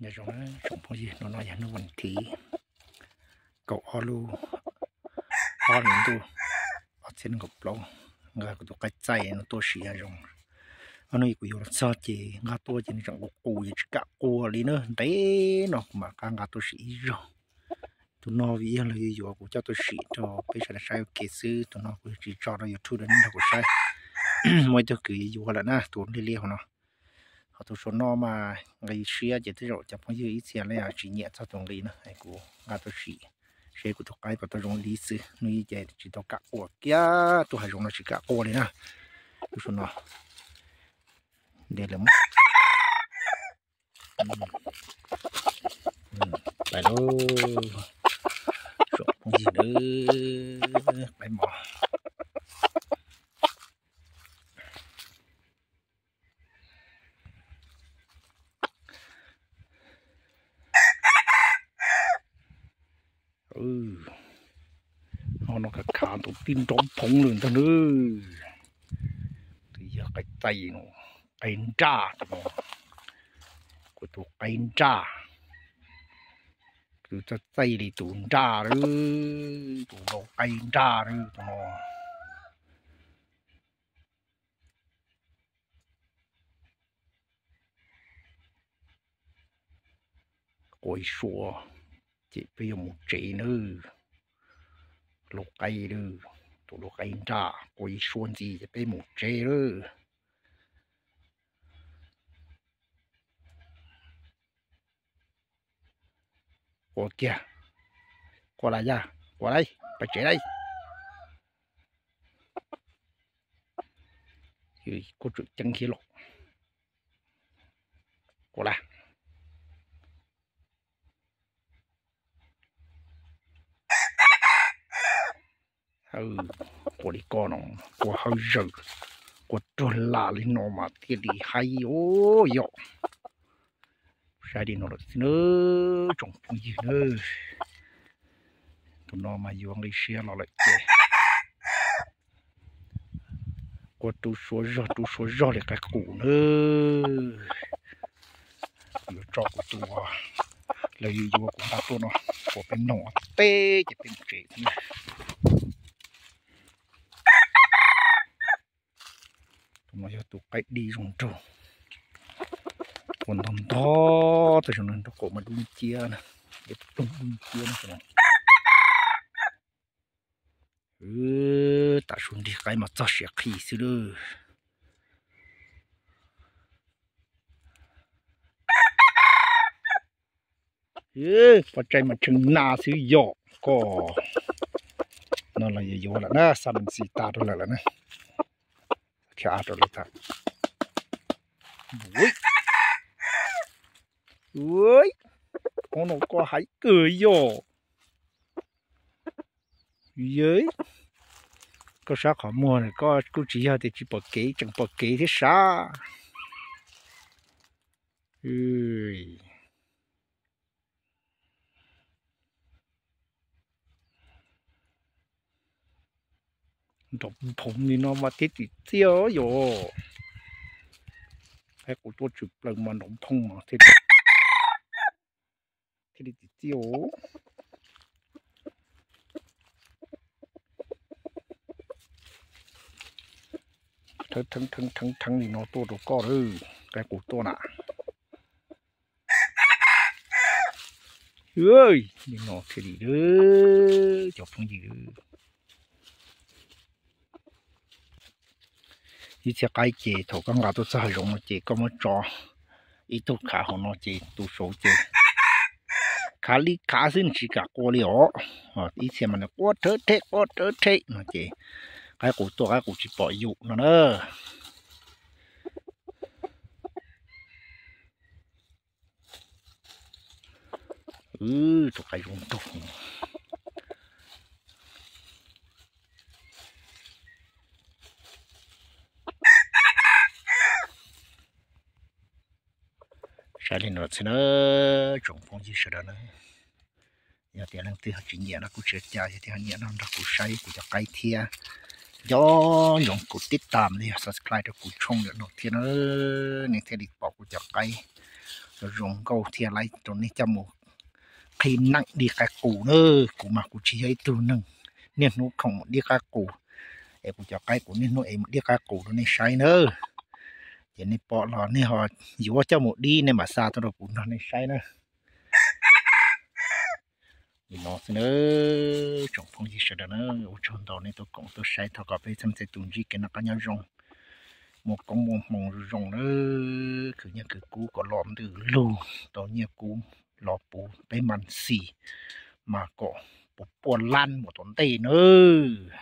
Nyob zoo tsoom phooj ywg, hnub no yog hnub vas thiv kaum ob lub ob hlis ntuj ob txhiab nees nkaum plaub. Nqa kuv tus qaib txaij no tuaj sim hav zoov. Ob hnub kuv yuav los txog ces nqa tuaj ces nws tseem qus qus ces tsis kam qua li na. Ntev no kuv mam rov qab nqa tuaj sim ib zaug. Tus no vim yog los yuav yuav kuv coj tuaj sim rau peb sawv daws saib ua ke xwb. Tus no kuv yuav tsis tso rau YouTube rau nej nrog kuv saib. Muaj ib tug kwv yuav lawm na, tus liab liab hauv no. Ho tus saum no mas nqis siab ces tej zaum cov phooj ywg ib txhia los tsis nyiam txog tus nqis na, kuv nqa tuaj sim seb kuv tus qaib puas tau zoo li xwb. Hnub ib ces tsis tau kam qua kiag, tuaj hav zoov no tsis kam qua li na. Tus saum no, nte lawm. Pais lauj, tsoom phooj ywg, qaib mos. Ho no khav khav tus tib nrov phoov lawm ntag na. Tus yog qaib txaij, qaib nraj tus no. Kuv tus qaib nraj, tus txaij txaij li tus nraj lawm, tus lau qaib nraj lawm tus no. Qua ib suab ces peb yuav mus tsev nawb. Lau qaib lawm, tus lau qaib nraj, qua ib suab ntxiv ces peb mus tsev lawm. Qua kiag, qua las yaj, qua lauj, pais tsev lauj. Kuj tseem ceeb thiab los. Qua las. Qua li koj no, qua hawv zaws, qua ruag lam li no mas thiaj li haib os yom. Saib li no lawm xwb nawb tsoom phooj ywg nawb. Tus no mas yuav nqis siab los lawm ces qua rub suab zog rub suab zog li qaib qus nawb. Kuv yuav tso kuv tus, lawv yuav yuav kuv nqa tuaj no, kuv peb noog teb ces peb mus tsev xwb na. Tus no yog tus qaib di zoo nraug, ua ntog ntog tas zoo no, nraub qaum mas dub nciab na, ploog dub nciab na. Tam su nrig qaib mas txog siav qhi xwb lawm. Pov tseg mas tshee na xwb yom koj. No los yuav yuav lawm na, xa mes xis tas rau lawm lawm na. Thiab av rau lawv tag. Ua, no koj hais kawg yom. Yawg, koj sab qhov muag koj kuj tsis yog tias tsis pom kev, tseem pom kev thiab sab. Nrov phoov li no mas thiaj tsim txiaj yom. Qaib qus tuaj tshwm plaws mas nrov phoov mas thiaj li tsim txiaj. Theeb theeb theeb li no tuaj rau koj lawm, qaib qus tuaj na. Li no thiaj li cov phooj ywg. Ib txhia qaib ces thaum koj nqa tuaj txog hav zoov no ces koj muab tso ib tug khav hauv no ces tus saud ces khav li khav xwb nws tsis kam qua li os. Ib txhia mas nws quaj rhawv rheb quaj rhawv rheb no ces qaib qus tuaj qaib qus tsis pom yus no na. Tus qaib zoo nraug. Saib li no xwb na tsoom phooj ywg sawv daws na. Yog tias leej twg ho tsis nyiam no kuj tsis ua cas, yog tias ho nyiam no nrog kuv saib kuv cov qaib thiab. Nco ntsoov kuv tib tam li subscribe rau kuv tshooj ntawm no thiab na, nej thiaj li pom kuv cov qaib Cov zoo nkauj thiaj li rau nej coj mus qhib neeb dib qaib qus na. Kuv mas kuv tsis yog ib tug neeg niaj hnub khoom mus dib qaib qus, es kuv cov qaib kuv niaj hnub es mus dib qaib qus rau nej saib na. Ces nej pom los nej ho yuav coj mus dib nej mam xa tuaj rau kuv nrog nej saib na. Li no xwb na, tsoom phooj ywg sawv daws na, ua tsaug ntau nej tuaj koom tuaj saib, thov kom peb txhua txhua tus ntsib kev noj qab nyob zoo, muaj koob muaj hmoo zoo zoo na, khwv nyiaj khwv kub kom los ntws lug, tau nyiaj kub los puv peb mas xis, mas kom puas puas lab mus tom ntej nawb.